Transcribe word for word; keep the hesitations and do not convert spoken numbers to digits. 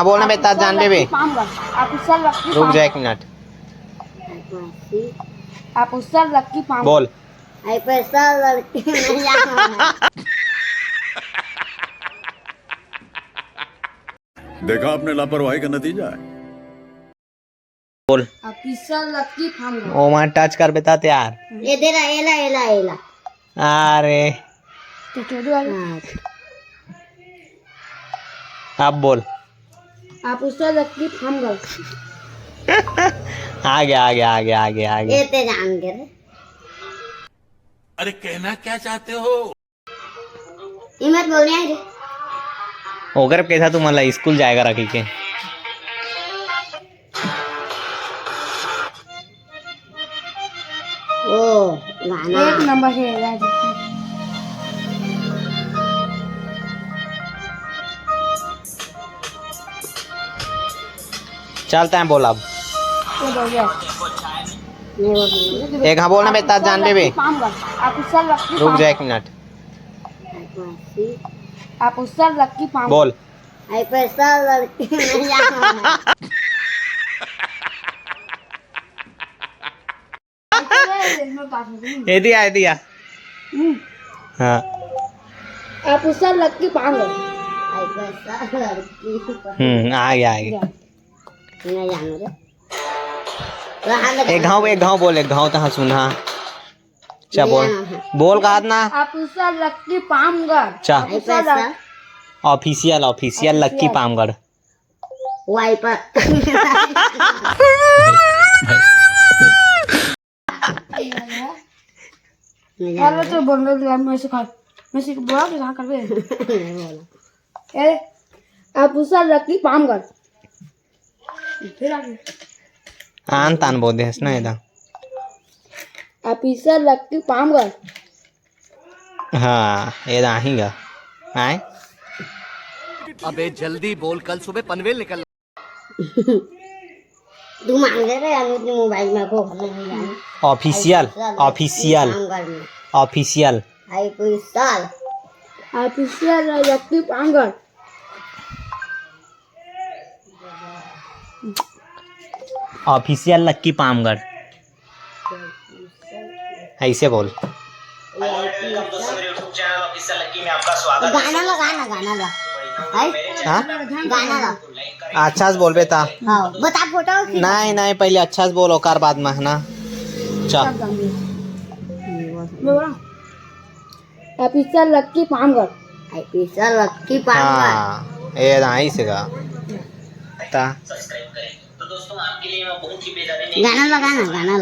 हाँ, बोलना बेटा, जान बेबे। पामगढ़। आप उसल लड़की रुक जा एक मिनट। आप उसल लड़की पामगढ़। बोल। आई पैसा लड़की नहीं जाना। देखा आपने लापरवाही का नतीजा है। बोल। आप उसल लड़की पामगढ़। ओ मां टच कर बेटा तैयार। ये दे रहा, एला, एला, एला। अरे। तो चोदो वाली। हाँ। अब बोल। आप उसल लड़की पामगढ़। आ गया, आ गया, आ गया, आ गया, आ गया। ये ते जान के रे। अरे कहना क्या चाहते हो? ये मत बोल रहे हैं रे। ओकर कैसा तू मला स्कूल जाएगा रखी के? ओ, गाना। एक नंबर है यार। चलता है, बोल अब। ये बोल गया। एक हाँ बोलना बेटा, जान बेबे। पामगढ़। आप उसल लड़की रुक जा पामगढ़। एक मिनट। आप उसल लड़की पामगढ़। बोल। आई पैसा लड़की नहीं जाना। ये दिया, ये दिया। हम्म। हाँ। आप उसल लड़की पामगढ़। आई पैसा लड़की। हम्म, आ गया, आ गया। नहीं जाना रे। तो हम एक घाव, एक घाव बोल, एक घाव तहाँ सुना। अच्छा, बोल। हाँ, हाँ। बोल कहा ना। आप उसल लड़की पामगढ़। अच्छा। आप उसल लड़- ऑफिशियल, ऑफिशियल लड़की पामगढ़। वाइपर। अरे तो बोल रहे, मैं से खा, मैं से बोला कि कहाँ करबे? नहीं बोला। ए, आप उसल लड़की पामगढ़। फिर आगे। आन तान बोल दे हस ना एदा। आप उसल लड़की पामगढ़। हाँ, एदा आही गा। आए? अबे जल्दी बोल, कल सुबह पनवेल निकल। तू मांगे रे अनुज ने मोबाइल में को नहीं जाने। ऑफिशियल, ऑफिशियल, पामगढ़ में। ऑफिशियल। आई कोई साल। ऑफिशियल लड़की पामगढ़। ऑफिशियल लड़की पामगढ़। ऐसे बोल। गाना लगा ना, गाना लगा। है? हाँ? गाना लगा। अच्छा से बोलबे ता। हाँ, बता फोटो खींच। नहीं, नहीं, पहले अच्छा से बोल, ओकर बाद में, है ना? चल। ऑफिशियल लड़की पामगढ़। ऑफिशियल लड़की पामगढ़। हाँ, ये नहीं सीखा। ता। गाना लगा ना, गाना लगा।